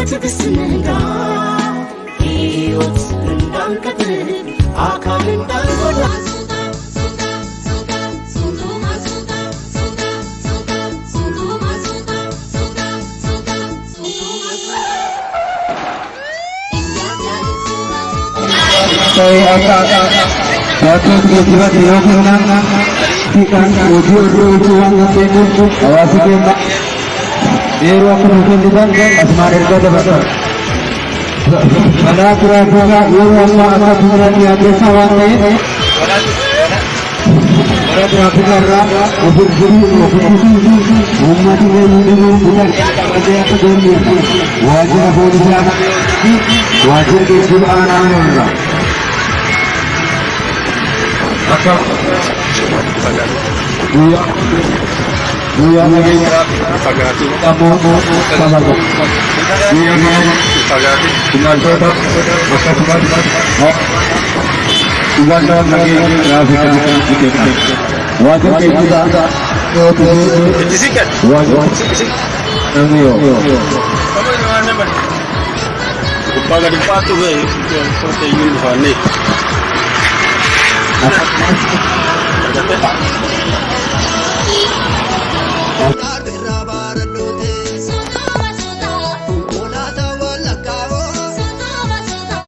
በትዕግስት ንዳ፣ ሕይወት እንዳንቀጥል አካል እንዳንጎዳ። Ta'ee akka to'attoota geejjibaa yoo kennan kan hojii hojii hojii waan dandeenyeef hawaasi keenya yeroo akka nu kennitan asumaan ergaa dabarsan. Balaa tiraafikaa yeroo ammaa akka addunyaatti yaaddeessaa waan ta'eef balaa tiraafikaa irraa of eeggachuu of ittisuu fi uummati keenya hundinuu kabajee akka deemnuuf waajjira poolisaa fi waajjira geejjiba aanaa irraa akka guyyaa guyyaa nageenya ammoo kabaja. Guyyaa kana imaltoota akkasumas hubannoo nageenya tiraafikaa ni kenna. Waajjira geejjibaa waajjira namni yoo. Gubbaa gadi faatu ga'e iyyuu dhufaannee.